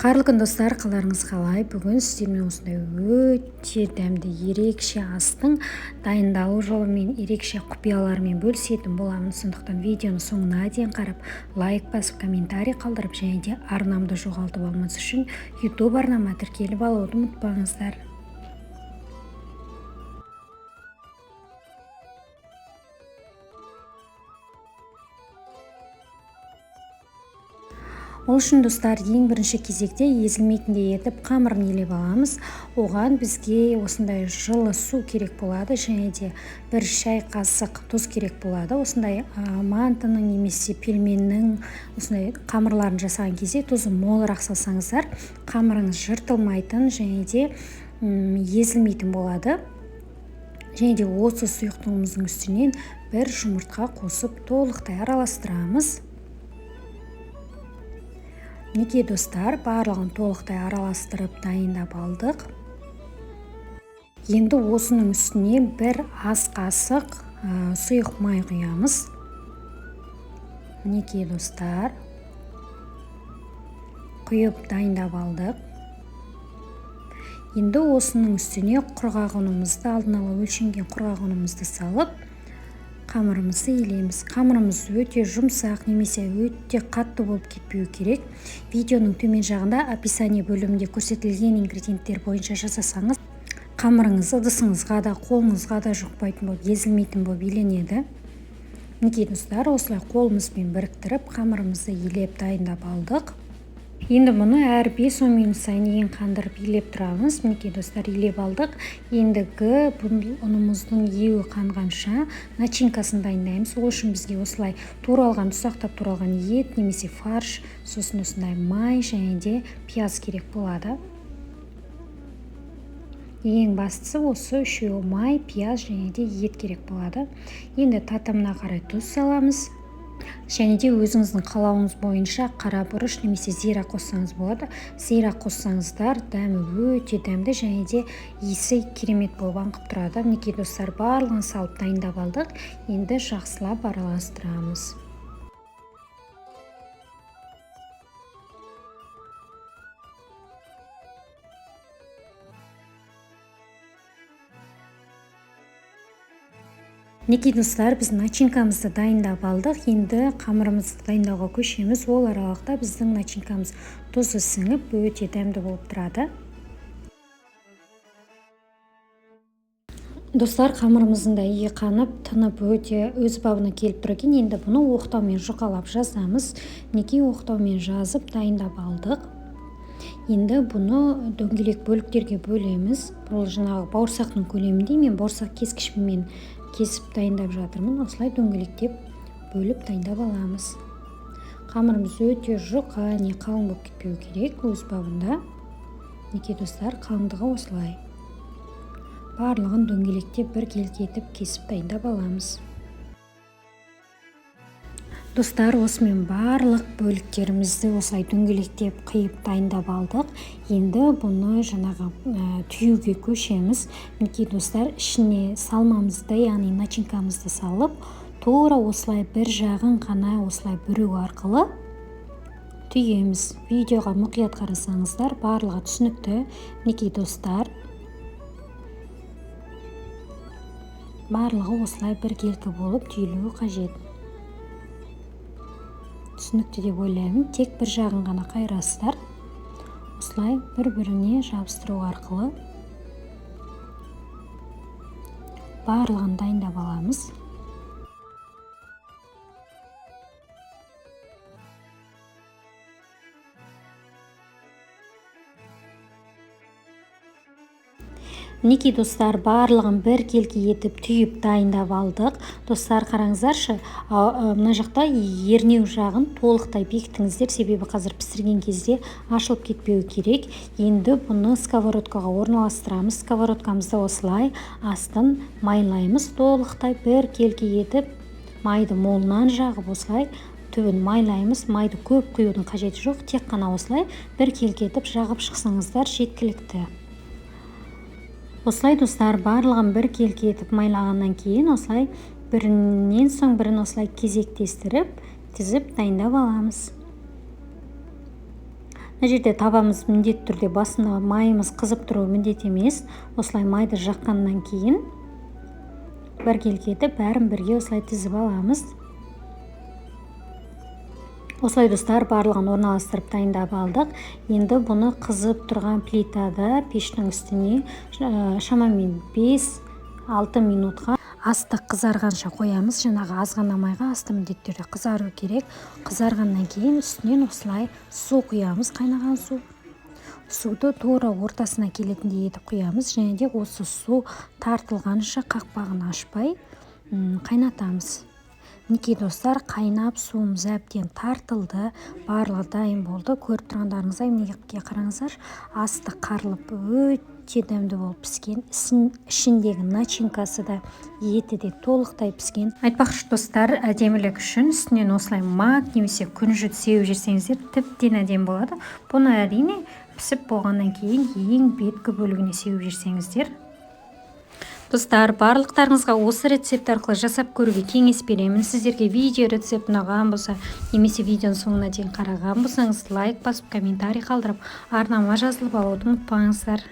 Қайырлы күн, достар! Қалдарыңыз қалай? Бүгін сіздермен осындай өте дәмді, ерекше астың дайындалу жолымен, ерекше құпияларымен бөлісетін боламын. Сондықтан видеоны соңына дейін қарап, лайк басып, комментарий қалдырып және де арнамды жоғалтып алмас үшін YouTube арнама тіркеліп алуды ұмытпаңыздар. Ол үшін, достар, ең бірінші кезекте езілмейтіндей етіп қамырын илеп аламыз. Оған бізге осындай жылы су керек болады және де 1 шай қасық тұз керек болады. Осындай мантының немесе пельменнің осындай қамырларын жасаған кезде тұзы молырақ салсаңыздар, қамырыңыз жыртылмайтын және де езілмейтін болады. Және де осы сұйықтығымыздың үстінен 1 жұмыртқа қосып толықтай араластырамыз. Мінекей, достар, барлығын толықтай араластырып дайындап алдық. Енді осының үстіне 1 ас қасық сұйық май құямыз. Мінекей, достар, құйып дайындап алдық. Енді осының үстіне құрғақ ұнымызды, алдын ала өлшенген құрғақ ұнымызды салып, қамырымызды илейміз. Қамырымыз өте жұмсақ немесе өте қатты болып кетпеу керек. Видеоның төмен жағында описание бөлімінде көрсетілген ингредиенттер бойынша жасасаңыз, қамырыңыз ыдысыңызға да, қолыңызға да жұқпайтын болып, езілмейтін болып иленеді. Мінекей, достар, осылай қолымызбен біріктіріп қамырымызды илеп дайындап алдық. Енді мұны әр 5-10 минут сайын ең қандырып илеп тұрамыз. Мінекей, достар, илеп алдық. Ендігі бұл ұнымыздың еуі қанғанша начинкасын дайындаймыз. Ол үшін бізге осылай туралған, ұсақтап туралған ет немесе фарш, сосын осындай май және де пияз керек болады. Ең бастысы осы үшеуі: май, пияз және де ет керек болады. Енді татымына қарай тұз саламыз. Және де өзіңіздің қалауыңыз бойынша қара бұрыш немесе зира қоссаңыз болады. Зира қоссаңыздар, дәмі өте дәмді және де иісі керемет болып аңқып тұрады. Мінекей, достар, барлығын салып дайындап алдық. Енді жақсылап араластырамыз. Мінекей, достар, біз начинкамызды дайындап алдық. Енді қамырымызды дайындауға көшеміз. Ол аралықта біздің начинкамыз тұзы сіңіп, өте дәмді болып тұрады. Достар, қамырымыздың да иі қанып, тынып, өте өз бабына келіп тұр екен. Енді бұны оқтаумен жұқалап жазамыз. Мінекей, оқтаумен жазып дайындап алдық. Енді бұны дөңгелек бөліктерге бөлеміз. Бұл жаңағы бауырсақтың көлемінде мен бауырсақ кескішіммен кесіп дайындап жатырмын. Осылай дөңгелектеп бөліп дайындап аламыз. Қамырымыз өте жұқа, не қалың болып кетпеу керек, өз бабында. Мінекей, достар, қалыңдығы осылай. Барлығын дөңгелектеп біркелкі етіп кесіп дайындап аламыз. Достар, осымен барлық бөліктерімізді осылай дөңгелектеп қиып дайындап алдық. Енді бұны жаңағы түюге көшеміз. Мінекей, достар, ішіне салмамызды, яғни начинкамызды салып, тура осылай бір жағын ғана осылай бүру арқылы түйеміз. Видеоға мұқият қарасаңыздар, барлығы түсінікті. Мінекей, достар, барлығы осылай біркелкі болып түйілуі қажет. Түсінікті деп ойлаймын. Тек бір жағын ғана қайырасыздар. Осылай бір-біріне жабыстыру арқылы барлығын дайындап аламыз. Мінекей, достар, барлығын біркелкі етіп түйіп дайындап алдық. Достар, қараңыздаршы, мына жақта ернеу жағын толықтай бекітіңіздер, себебі қазір пісірген кезде ашылып кетпеуі керек. Енді бұны сковородкаға орналастырамыз. Сковородкамызды осылай астын майлаймыз, толықтай біркелкі етіп майды молынан жағып осылай түбін майлаймыз. Майды көп құюдың қажеті жоқ, тек қана осылай біркелкі етіп жағып шықсаңыздар жеткілікті. Осылай, достар, барлығын біркелкі етіп майлағаннан кейін осылай бірінен соң бірін осылай кезектестіріп тізіп дайындап аламыз. Мына жерде табамыз міндетті түрде басында майымыз қызып тұруы міндет емес. Осылай майды жаққаннан кейін біркелкі етіп, бәрін бірге осылай тізіп аламыз. Осылай, достар, барлығын орналастырып, дайындап алдық. Енді бұны қызып тұрған плитада, пештің үстіне шамамен 5-6 минутқа асты қызарғанша қоямыз. Жаңағы аз ғана майға асты міндетті түрде қызару керек. Қызарғаннан кейін үстінен осылай су құямыз, қайнаған су. Суды тура ортасына келетіндей етіп құямыз және де осы су тартылғанша қақпағын ашпай қайнатамыз. Мінекей, достар, қайнап, суымыз әбден тартылды, барлығы дайын болды. Көріп тұрғандарыңыздай, мінекей, қараңыздар, асты қарылып, өте дәмді болып піскен. Ішіндегі начинкасы да, еті де толықтай піскен. Айтпақшы, достар, әдемілік үшін үстінен осылай мак немесе күнжіт сеуіп жесеңіздер, тіптен әдемі болады. Бұны, әрине, пісіп болғаннан кейін ең беткі бөлігіне сеуіп жесеңіздер. Достар, барлықтарыңызға осы рецепт арқылы жасап көруге кеңес беремін. Сіздерге видео рецепт ұнаған болса немесе видеоның соңына дейін қараған болсаңыз, лайк басып, комментарий қалдырып, арнама жазылып алуды ұмытпаңыздар.